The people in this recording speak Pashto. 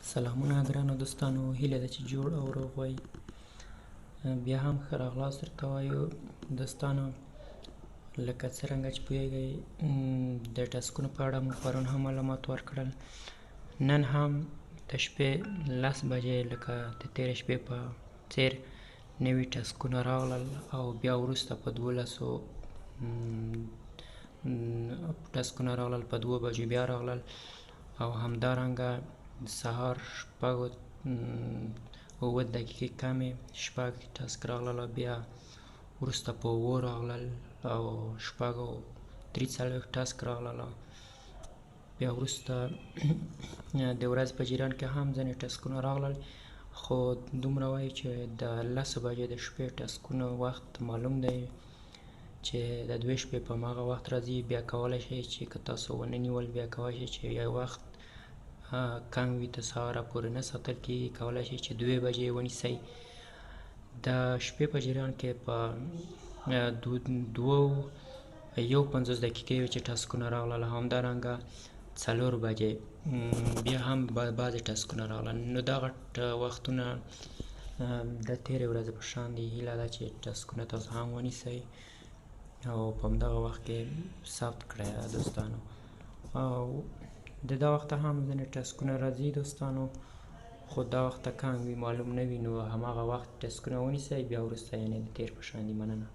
سلامونه ګرانو دوستانو، هیله ده چې جوړ او روغ وئ. بیا هم ښه راغلاست درته وایو دوستانو. لکه څرنګه چې پوهېږئ، د ټسکونو په اړه مو پرون هم معلومات ورکړل. نن هم د شپې 10 بجې لکه د تېرې شپې په څېر نوي ټسکونه راغلل، او بیا وروسته په 12 ټسکونه راغلل، په 2 بجو بیا راغلل، او همدارنګه سهار 6:07 دقیقې کمې 6 task راغلل، او بیا وروسته په 7 راغلل، او 6:43 task راغلل. بیا وروسته د ورځ په جریان کې هم ځینې ټسکونه راغلل، خو دومره وایي چې د 10 بجې د شپې ټسکونو وخت معلوم دی چې د 2 شپې په هماغه وخت راځي. بیا کولی شئ چې که تاسو ونه نیول، بیا کولی شئ چې یو وخت کم وي، تر سهاره پورې نه ساتل کېږي، کولی شئ چې 2 بجې ونیسئ. د شپې په جریان کې په 2:51 دقیقې وې چې ټسکونه راغلل. همدارنګه 4 بجې بیا هم بعضې ټسکونه راغلل. نو دغه وختونه د تېرې ورځې په شان دي. هیله ده چې ټسکونه تاسو هم ونیسئ او په همدغه وخت کې ثبت کړئ دوستانو. او د دا وخته هم ځینې ټسکونه راځي دوستانو، خو دا وخته کم وي، معلوم نه وي، نو هماغه وخت ټسکونه ونیسئ، بیا وروسته یعنې د تېر په شان دي. مننه.